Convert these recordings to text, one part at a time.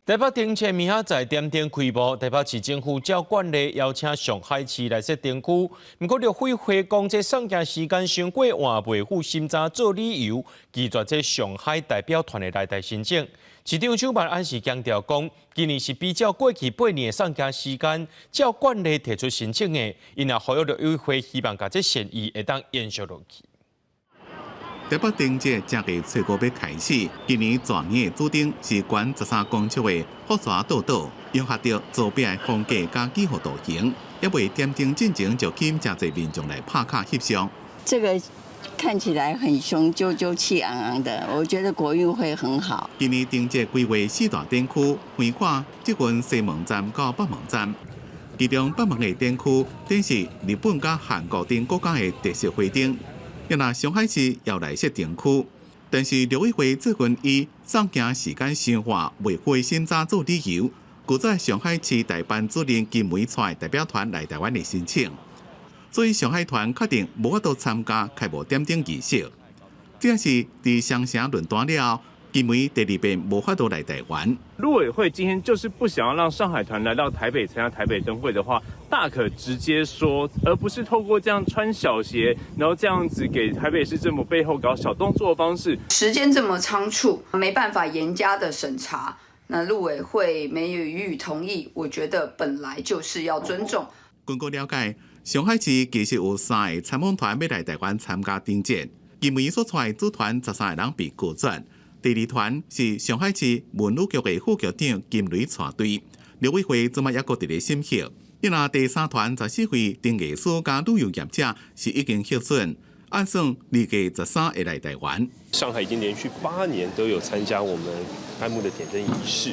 台北燈節明仔載點燈開幕，台北市政府照慣例邀請上海市來設燈區。毋過陸委會講，這送件時間傷過晚，袂赴審查做理由，拒絕這上海代表團的來台申請。市長蔣萬安是強調講，今年是比照過去8年的送件時間，照慣例提出申請的，𪜶也呼籲陸委會希望共這善意會當延續落去。台北燈節正月初五欲開始，今年全年的主燈是懸13公尺的福蛇倒倒，融合著周邊的風格佮幾何圖形，猶未點燈進前就吸引誠濟民眾來拍卡翕相。這個看起來很雄赳赳氣昂昂的，我覺得國運會很好。今年燈節規劃四大燈區，橫跨捷運西門站到北門站，其中北門的燈區展示日本佮韓國等國家的特色花燈。若上海市也來設燈區，但是陸委會最近以送件時間傷晚未符審查做理由，拒絕上海市代辦主任金梅帶代表團來台灣的申請，所以上海團確定無法度參加開幕點燈儀式。這是佇雙城論壇了後，金梅第二遍無法度來台灣。陸委會今天就是不想要讓上海團來到台北參加台北燈會的話，大可直接說，而不是透過這樣穿小鞋，然後這樣子給台北市政府背後搞小動作的方式。時間這麼倉促，沒辦法嚴加的審查，那陸委會沒有予以同意，我覺得本來就是要尊重。根據了解，上海市其實有三個參訪團欲來台灣參加燈節，金梅所帶組團13個人被拒絕。第二團是上海市文旅局的副局長金雷帶隊，陸委會這擺猶閣佇咧審核。若第三團14位燈藝師佮旅遊業者是已經核准，按算預計13會來台灣。上海已經連續8年都有參加我們開幕的點燈儀式，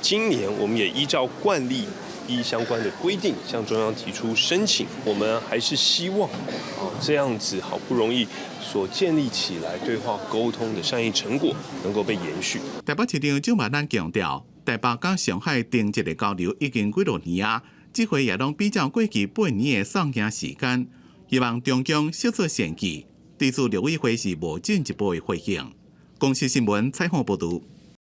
今年我們也依照慣例，依相關的規定向中央提出申請。我們還是希望啊，這樣子好不容易所建立起來對話溝通的善意成果能夠被延續。台北市長蔣萬安強調，台北佮上海燈節的交流已經幾落年啊，這回也攏比照過去八年的送件時間，希望中央釋出善意。對此，陸委會是無進一步的回應。公視新聞採訪報導。